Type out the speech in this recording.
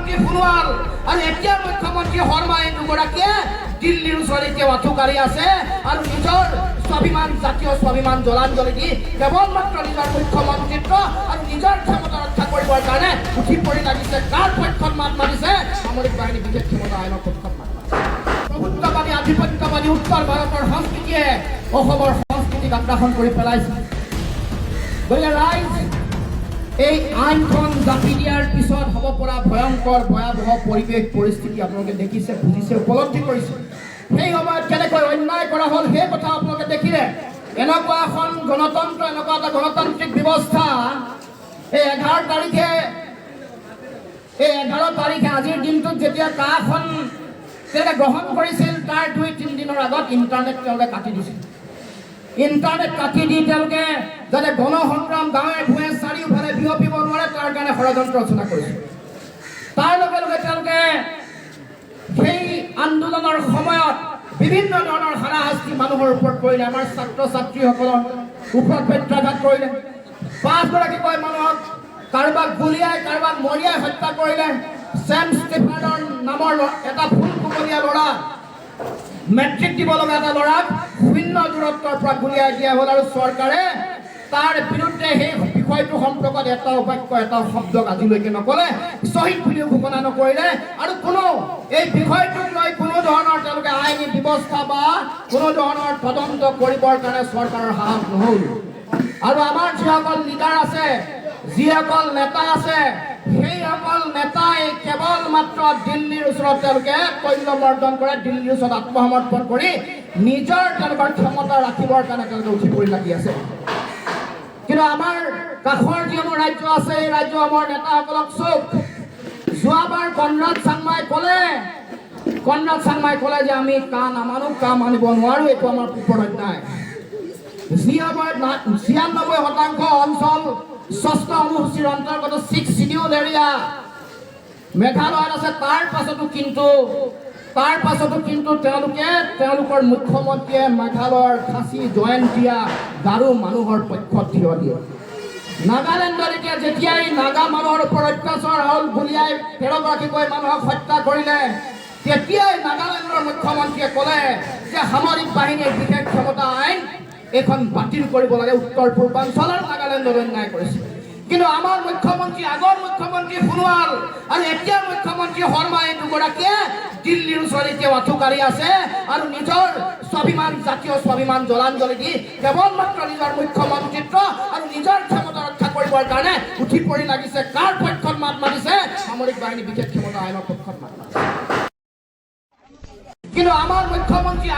মুখ্যমন্ত্ৰী সোণোৱাল আৰু এতিয়াৰ মুখ্যমন্ত্ৰী শৰ্মা, এই দুগৰাকীয়ে দিল্লীৰ ওচৰত এতিয়াও আঁঠু কাঢ়ি আছে আৰু নিজৰ স্বাভিমান, জাতীয় স্বাভিমান জলাঞ্জলি দি কেৱল মাত্ৰ নিজৰ মুখ্যমন্ত্ৰিত্ব আৰু নিজৰ ক্ষমতা ৰক্ষা কৰিবৰ কাৰণে উঠি পৰি লাগিছে। কাৰ পক্ষত মাত মাতিছে? সামৰিক বাহিনী বিশেষ ক্ষমতা আইনৰ পক্ষত মাত মাতিছে। প্ৰভুত্ববাদী, আধিপত্যবাদী উত্তৰ ভাৰতৰ সংস্কৃতিয়ে অসমৰ সংস্কৃতিক আগ্ৰাসন কৰি পেলাইছে। গতিকে ৰাইজ, এই আইনখন জাপি দিয়াৰ পিছত হ'ব পৰা ভয়ংকৰ, ভয়াৱহ পৰিৱেশ পৰিস্থিতি আপোনালোকে দেখিছে, বুজিছে, উপলব্ধি কৰিছে। সেই সময়ত কেনেকৈ অন্যায় কৰা হ'ল, সেই কথা আপোনালোকে দেখিলে। এনেকুৱা এখন গণতন্ত্ৰ, এনেকুৱা এটা গণতান্ত্ৰিক ব্যৱস্থা, এই 11 তাৰিখে আজিৰ দিনটোত যেতিয়া কাখন তেওঁলোকে গ্ৰহণ কৰিছিল, তাৰ 2-3 দিনৰ আগত ইণ্টাৰনেট তেওঁলোকে কাটি দিছিল। ইণ্টাৰনেট কাটি দি তেওঁলোকে যাতে গণসংগ্ৰাম গাঁৱে ভূঞে চাৰিওফালে বিয়পিব নোৱাৰে, তাৰ কাৰণে ষড়যন্ত্ৰ ৰচনা কৰিছিল। তাৰ লগে লগে তেওঁলোকে সেই আন্দোলনৰ সময়ত বিভিন্ন ধৰণৰ হাৰাশাস্তি মানুহৰ ওপৰত কৰিলে। আমাৰ ছাত্ৰ ছাত্ৰীসকলৰ ওপৰত প্ৰত্যাঘাত কৰিলে। পাঁচগৰাকীকৈ মানুহক কাৰোবাক গুলীয়াই, কাৰোবাক মৰিয়াই হত্যা কৰিলে। চেম ষ্টিফানৰ নামৰ এটা ফুল কুমলীয়া ল'ৰা, মেট্ৰিক দিব লগা এটা ল'ৰাক শূন্য দূৰত্বৰ পৰা গুলীয়াই দিয়া হ'ল আৰু চৰকাৰে তাৰ বিৰুদ্ধে সেই বিষয়টো সম্পৰ্কত এটাও বাক্য, এটাও শব্দক আজিলৈকে নক'লে, শ্বহীদ বুলিও ঘোষণা নকৰিলে আৰু কোনো এই বিষয়টোক লৈ কোনো ধৰণৰ তেওঁলোকে আইনী ব্যৱস্থা বা কোনো ধৰণৰ তদন্ত কৰিবৰ কাৰণে চৰকাৰৰ সাহস নহ'ল। আৰু আমাৰ যিসকল লিডাৰ আছে, যিসকল নেতা আছে, সেইসকল নেতাই কেৱল মাত্ৰ দিল্লীৰ ওচৰত তেওঁলোকে তৈলমৰ্দন কৰে। দিল্লীৰ ওচৰত আত্মসমৰ্পণ কৰি নিজৰ তেওঁলোকৰ ক্ষমতা ৰাখিবৰ কাৰণে তেওঁলোকে উঠি পৰি লাগি আছে। কিন্তু আমাৰ কাষৰ যিসমূহ ৰাজ্য আছে, এই ৰাজ্যসমূহৰ নেতাসকলক চাওক। যোৱাবাৰ কনৰাড চাংমাই ক'লে যে আমি কা নামানো, কা মানিব নোৱাৰো, এইটো আমাৰ ওপৰত অন্যায়। যি সময়ত 96% অঞ্চল ষষ্ঠ অনুসূচীৰ অন্তৰ্গত ছিক্স চিডিউল এৰিয়া মেঘালয়ত আছে, তাৰ পাছতো কিন্তু তেওঁলোকে, তেওঁলোকৰ মুখ্যমন্ত্ৰীয়ে মেঘালয়ৰ খাচী, জয়ন্তীয়া, গাৰো মানুহৰ পক্ষত থিয় দিয়ে। নাগালেণ্ডত এতিয়া যেতিয়াই নাগা মানুহৰ ওপৰত অত্যাচাৰ হ'ল, গুলীয়াই 13গৰাকীকৈ মানুহক হত্যা কৰিলে, তেতিয়াই নাগালেণ্ডৰ মুখ্যমন্ত্ৰীয়ে ক'লে যে সামৰিক বাহিনীৰ বিশেষ ক্ষমতা আইন এইখন বাতিল কৰিব লাগে, উত্তৰ পূৰ্বাঞ্চলৰ নাগালেণ্ডত অন্যায় কৰিছে। কিন্তু আমাৰ মুখ্যমন্ত্ৰী, আগৰ মুখ্যমন্ত্ৰী সোণোৱাল আৰু এতিয়াৰ মুখ্যমন্ত্ৰী শৰ্মা, এই দুগৰাকীয়ে দিল্লীৰ ওচৰত এতিয়াও আঁঠু কাঢ়ি আছে আৰু নিজৰ স্বাভিমান, জাতীয় স্বাভিমান জলাঞ্জলি দি কেৱল মাত্ৰ নিজৰ মুখ্যমন্ত্ৰিত্ব আৰু নিজৰ ক্ষমতা ৰক্ষা কৰিবৰ কাৰণে উঠি পৰি লাগিছে। কাৰ পক্ষত মাত মাতিছে? সামৰিক বাহিনী বিশেষ ক্ষমতা আইনৰ পক্ষত মাত মাতিছে। কিন্তু আমাৰ মুখ্যমন্ত্ৰী